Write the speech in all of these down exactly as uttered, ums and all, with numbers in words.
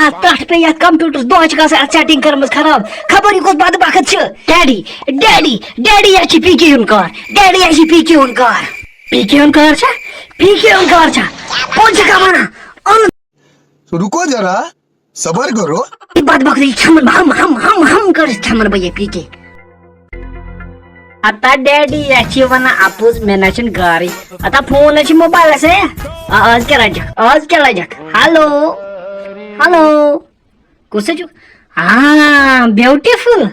اَتھ پٮ۪ٹھ پیٚیہِ یَتھ کمپیوٹرس دۄہَے چھِ گژھان اَتھ سیٹنگ کٔرمٕژ خراب۔ خبر یہِ کُس بدبخت چھِ۔ ڈیڈی، ڈیڈی، ڈیڈی، یہِ چھِ پی کے یُن کار۔ ڈیڈی، یہِ چھِ پی کے یُن کار۔ پی کے یُن کار چھا؟ پی کے یُن کار چھا؟ پوٚز چھِ کانٛہہ وَنان؟ اَن۔ रुको जरा, सबर करो। یہِ بدبخت یہِ کھٮ۪من بہٕ ہم، ہم، ہم، ہم کٔرِتھ کھٮ۪من بہٕ یہِ پی کے۔ اتا ڈیڈی، یہِ چھِ وَنان اَپُز، مےٚ نہ چھُنہٕ گارٕے۔ اتا فون نہ چھُ موبایلَس، ہے؟ آ، آز کیٛاہ لَجَکھ؟ آز کیٛاہ لَجَکھ؟ ہیلو، ہیلو، کُس حظ چھُکھ؟ ہاں، بیوٹیفل۔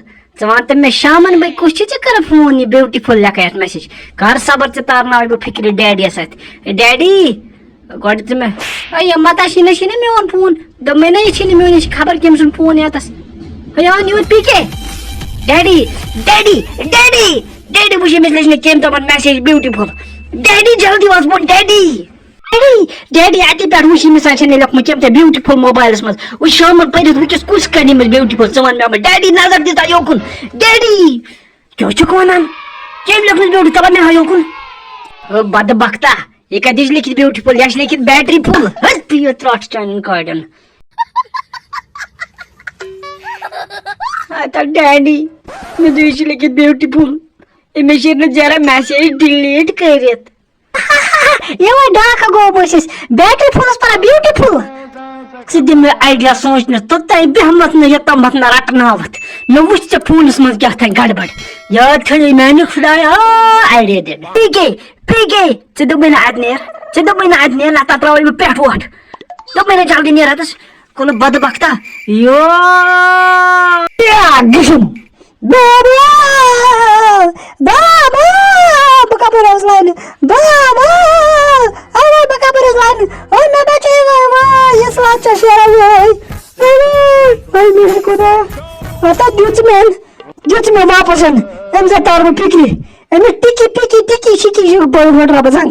ژٕ وَن تہٕ مےٚ شامَن بٲگۍ کُس چھُے ژےٚ کران فون یہِ بیوٹیفل لیکھان یَتھ میسیج؟ کر صبر، ژٕ تارناوَے بہٕ فِکرِ ڈیڈیَس اَتھِ۔ ڈیڈی، گۄڈٕ ژٕ مےٚ، اے، یہِ متا چھِی نہ، چھِی نہ میون فون۔ دوٚپمَے نہ، یہِ چھِی نہٕ میون، یہِ چھِ خبر کٔمۍ سُنٛد فون یَتَس۔ ہے، آو نیوٗر پی کے۔ ڈیڈی، ڈیڈی، ڈیڈی، ڈیڈی، وٕچھ، أمِس لیٚچھ مےٚ کٔمۍ تِمَن میسیج بیوٹیفل۔ ڈیڈی، جلدی وَس بۄن، ڈیڈی۔ ڈیڈی، ڈیڈی، اَتی پٮ۪ٹھ وٕچھ، أمِس چھَنہٕ لیوٚکھمُت کٔمۍ تہِ بیوٹیفل موبایلَس منٛز۔ وٕچھ، شامَن پٔرِتھ وٕنکیٚس کُس کَرِ أمِس بیوٹیفل، ژٕ وَن مےٚ وۄنۍ۔ ڈیڈی، نظر دِتا یوکُن۔ ڈیڈی، کیٛاہ چھُکھ وَنان؟ کٔمۍ لیوٚکھ نہٕ بیوٹی، ژٕ وَن مےٚ ہا یوکُن۔ او بدبختا، یہِ کَتہِ چھِ لیٚکھِتھ بیوٹیفل؟ یہِ چھِ لیٚکھِتھ بیٹری فُل۔ ہَتھ پیٚیہِ ترٛٹھ چانٮ۪ن کاڑٮ۪ن۔ ہتا ڈیڈی، مےٚ دوٚپ یہِ چھِ لیٚکھِتھ بیوٹیفل۔ أمِس چھِ نہٕ ذرا میسیج ڈِلیٖٹ کٔرِتھ۔ یہِ وۄنۍ ڈاکہٕ گوٚو بہٕ چھَس بیٹری فُلَس پَران بیوٹیفل۔ ژٕ دِ مےٚ آیڈیا سونٛچنَس، توٚتام بیٚہمَتھ نہٕ یوٚتامَتھ نہٕ رَٹناوَتھ۔ مےٚ وٕچھ ژےٚ فونَس منٛز کیٛاہ تام گڑبڑ۔ یاد تھٲیِو میٛانہِ خۄدایا، آیڈیا دِ مےٚ۔ پی کے، پی کے، ژےٚ دوٚپمَے نہ اَتہِ نیر، ژےٚ دوٚپمَے نہ اَتہِ نیر، نہ تَتراوَے بہٕ پٮ۪ٹھ وۄٹھ۔ دوٚپمَے نہ جلدی نیر اَتَس، کُلہٕ بدبختا۔ یو۔ یا گژھُن۔ بابا! بابا! بہٕ کَپٲرۍ آوُس لاینہِ؟ بابا! اَوے بہٕ کَپٲرۍ آوُس لاینہِ؟ او مےٚ بَچٲیِو وۄنۍ، وۄنۍ یہِ سَلاد چھےٚ شیران وۄنۍ۔ وۄنۍ، وۄنۍ میٛانہِ خۄدا۔ ہتا دیُت ژٕ مےٚ، دیُت ژٕ مےٚ واپَس۔ أمِس ہا تار بہٕ فِکرِ۔ أمِس ٹِکی، ٹِکی، ٹِکی، شِکی، یہِ بٔڑ بٔڑ رَبہٕ زنٛگ۔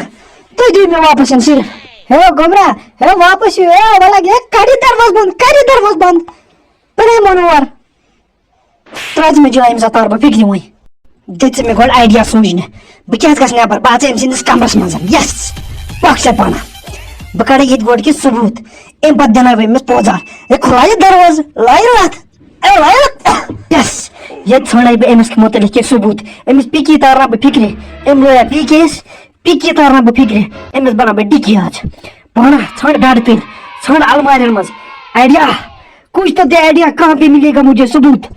تُہۍ دِیِو مےٚ واپَس صرف۔ ہے گوٚبرا، ہے واپَس یِیِو، ہے وَلہٕ، ہے کَر یہِ دروازٕ بنٛد، کَر یہِ دروازٕ بنٛد۔ پَرے مونوار۔ ترٛاو ژٕ مےٚ جاے، أمِس ہا تار بہٕ فِکرِ وۄنۍ۔ دِ ژٕ مےٚ گۄڈٕ آیڈیا سوٗنٛچنہٕ۔ بہٕ کیٛازِ گژھٕ نٮ۪بر؟ بہٕ اژٕ أمۍ سٕنٛدِس کمرس منٛز۔ یس، پکھ ژےٚ پانہ۔ بہٕ کڑٕ ییٚتہِ گۄڈٕ کینٛہہ ثبوٗت۔ اَمہِ پتہٕ دِناو بہٕ أمِس پوزار۔ ہے، کھُلایہِ دروازٕ، لایہِ لتھ۔ اے، لایہِ لتھ۔ یس، ییٚتہِ ژھانڈے بہٕ أمِس مُتعلق کینٛہہ ثبوٗت۔ أمِس پِکی تارناو بہٕ فِکرِ۔ أمۍ لویا پی کے یس، پِکی تارناو بہٕ فِکرِ۔ أمِس بناو بہٕ ڈِکی آز۔ پانہ ژھانڈ بیڈ پِن، ژھانڈ المارٮ۪ن منٛز۔ آیڈیا۔ کچھ تو دے آئیڈیا، کہاں پہ ملے گا مجھے ثبوت؟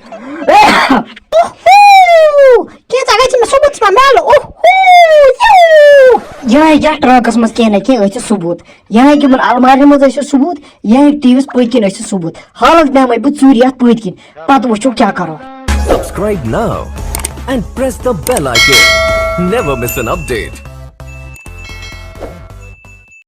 اوہو! کینٛژھا گژھِ مےٚ ثبوٗت ژٕ ما میلہٕ؟ اوہو! یوٗ! یِہوٚے یَتھ ٹرٛنکَس منٛز کینٛہہ نہ کینٛہہ ٲسِو ثبوٗت۔ یِہوٚے تِمَن المارٮ۪ن منٛز ٲسِو ثبوٗت، یِہوٚے ٹی وی یَس پٔتۍ کِنۍ ٲسِو ثبوٗت۔ حالَس بیٚہمَے بہٕ ژوٗرِ یَتھ پٔتۍ کِنۍ۔ پَتہٕ وٕچھو کیٛاہ کَرو۔ Subscribe now and press the bell icon. Never miss an update.